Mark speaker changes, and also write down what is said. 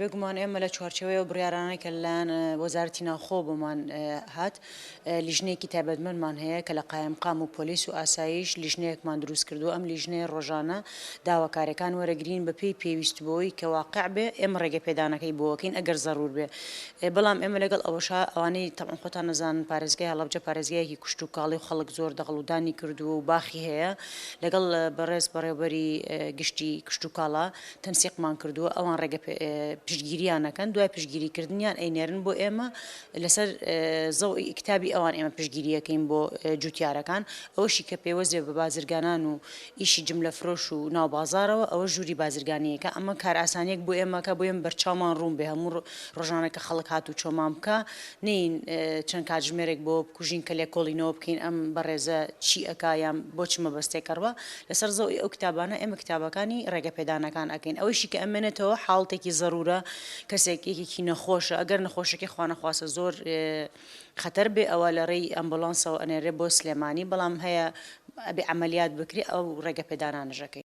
Speaker 1: بێگومان ئێمە لە چوارچێوەی ئەو بڕیارانەی کە لەلایەن وەزارەتی ناوخۆ بۆمان هات، لیژنەیەکی تایبەتمەندمان هەیە کە لە قایمقام و پۆلیس و ئاسایش لیژنەیەکمان دروست کردووە، ئەم لیژنەیە ڕۆژانە داواکاریەکان وەرەگرین بەپێی پێویست بۆی کە واقع بێ ئێمە ڕێگە پێدانەکەی بۆ ئەکەین ئەگەر زەرور بێ، بەڵام ئێمە لەگەڵ ئەوەشا ئەوانەی تەبعەن خۆتان ئەزانن پارێزگای هەڵەبجە پارێزگایەکی کشتوکاڵی و خەڵک زۆر دەغڵ و دانی کردووە و باخی هەیە لەگەڵ بەڕێز بەڕێوبەری گشتی کشتوکاڵا تەنسیقمان کردووە ئەوان ڕێگە پشتگیریان ئەکەن دوای پشتگیری کردنیان ئەینێرن بۆ ئێمە لەسەر زەوی کتابی ئەوان ئێمە پشتگیری ئەکەین بۆ جوتیارەکان ئەوەشی کە پێوەست بێ بە بازرگانان و ئیشی جملە فرۆش و ناو بازاڕەوە ئەوە ژووری بازرگانیەکە ئەمە کارئاسانیەک بۆ ئێمەکە بۆ ئێمە بەرچاومان ڕوون بێ هەموو ڕۆژانە کە خەڵک هاتوچۆمان بکا نەیین چەند کاتژمێرێک بۆ بکوژین کە لێکۆڵینەوە بکەین ئەم بەڕێزە چی ئەکا یان بۆ چ مەبەستێک ئەڕوا لەسەر زەوی ئەو کتابانە ئێمە کتابەکانی ڕێگەپێدانەکان ئەکەین ئەوەیشی کە ئەمێنێتەوە حاڵتێکی زەرورە کەسێک یەکێکی نەخۆشە ئەگەر نەخۆشەکەی خوانەخواستە زۆر خەتەر بێ ئەوە لە ڕێی ئەمبولانسەوە ئەنێرێ بۆ سلێمانی بەڵام هەیە ئەبێ عەمەلیات بکرێ ئەو ڕێگەپێدانانەش ئەکەین.